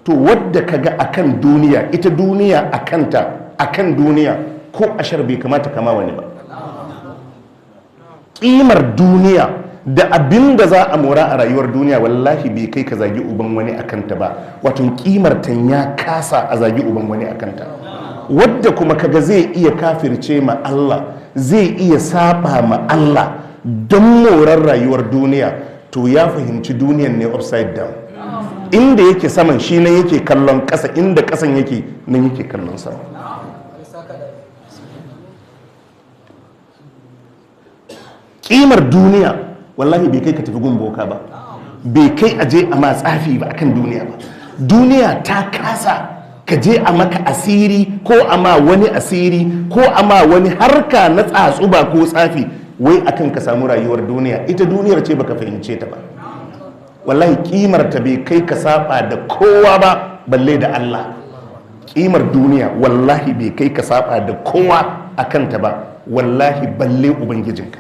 To wadda kaga akan duniya, ita duniya akanta, akan duniya ko ashar bai kamata kama wani ba. Kimar duniya da abin da za a mora a rayuwar duniya, wallahi bai kai ka zagi uban wani akanta ba. Wato kimar ta ya kasa a zagi uban wani akanta. Wadda kuma kaga zai iya kafirce ma Allah, zai iya saba ma Allah don morar rayuwar duniya, to ya fahimci duniyan ne upside down. Inda yake saman shi nan yake kallon ƙasa, inda ƙasan yake nan yake kallon sama. Kimar duniya wallahi bai kai ka tafi gun boka ba, bai kai a je a ma tsafi ba akan duniya ba. Duniya ta kasa ka je a maka asiri ko a ma wani asiri ko a ma wani harka na tsatsuba ko tsafi wai akan ka samu rayuwar duniya. Ita duniyar ce baka fahimce ta ba. Wallahi kimar ta bai kai ka saba da kowa ba, balle da Allah. Kimar duniya wallahi bai kai ka saba da kowa akan ta ba, wallahi balle ubangijinka.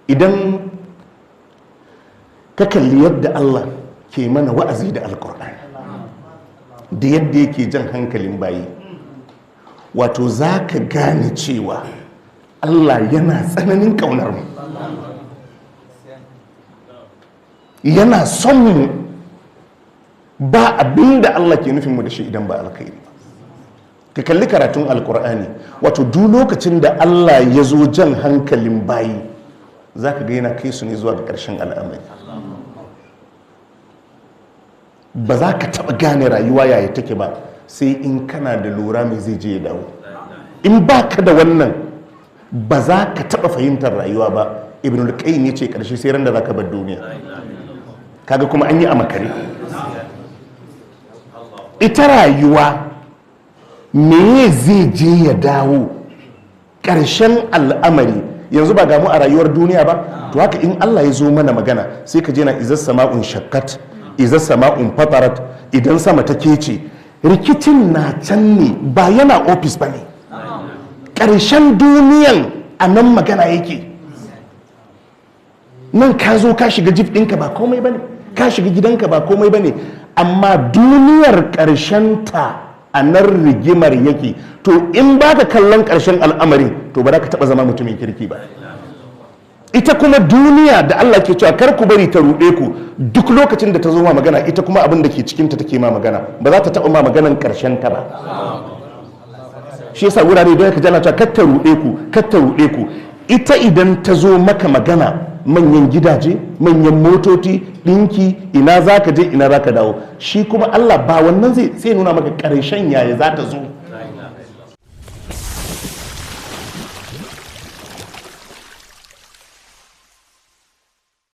Idan ka kalli yadda Allah ke mana wa'azi da Alkur'ani da yadda yake jan hankalin bayi, wato za ka gane cewa Allah yana tsananin ƙaunar mu, yana son mu. Ba abin da Allah ke nufin mu da shi idan ba alkhairi ba. Ka kalli karatun Alkur'ani, wato duk lokacin da Allah ya zo jan hankalin bayi, za ka ga yana kai su ne zuwa ga ƙarshen al'amari. Ba za ka taɓa gane rayuwa yaya take ba sai in kana da lura mai zai je ya dawo. In ba ka da wannan, ba za ka taɓa fahimtar rayuwa ba. Ibn al-Qayyim ya ce ƙarshe sai ran da za ka bar duniya, kaga kuma an yi a makare. Ita rayuwa me zai je ya dawo ƙarshen al'amari. Yanzu ba gamu a rayuwar duniya ba, to haka in Allah ya zo mana magana sai ka je na izas sama'un shakkat, izas sama'un fatarat. Idan sama ta kece, rikicin na can ne, ba yana ofis ba ne. Ƙarshen duniyan a nan magana yake. Nan ka zo ka shiga jif ɗinka ba komai ba ne, ka shiga gidanka ba komai ba ne, amma duniyar ƙarshen ta a nan rigimar yake. To in ba ka kallon ƙarshen al'amarin, to ba za ka taɓa zama mutumin kirki ba. Ita kuma duniya da Allah ke cewa kar ku bari ta ruɗe ku, duk lokacin da ta zo ma magana, ita kuma abin da ke cikinta take ma magana, ba za ta taɓa ma maganan ƙarshen ta ba. Shi yasa wurare da ka jana cewa kar ta ruɗe ku, kar ta ruɗe ku. Ita idan ta zo maka magana, manyan gidaje, manyan motoci, ɗinki, ina za ka je, ina za ka dawo. Shi kuma Allah ba wannan zai sai nuna maka ƙarshen yaya za ta zo.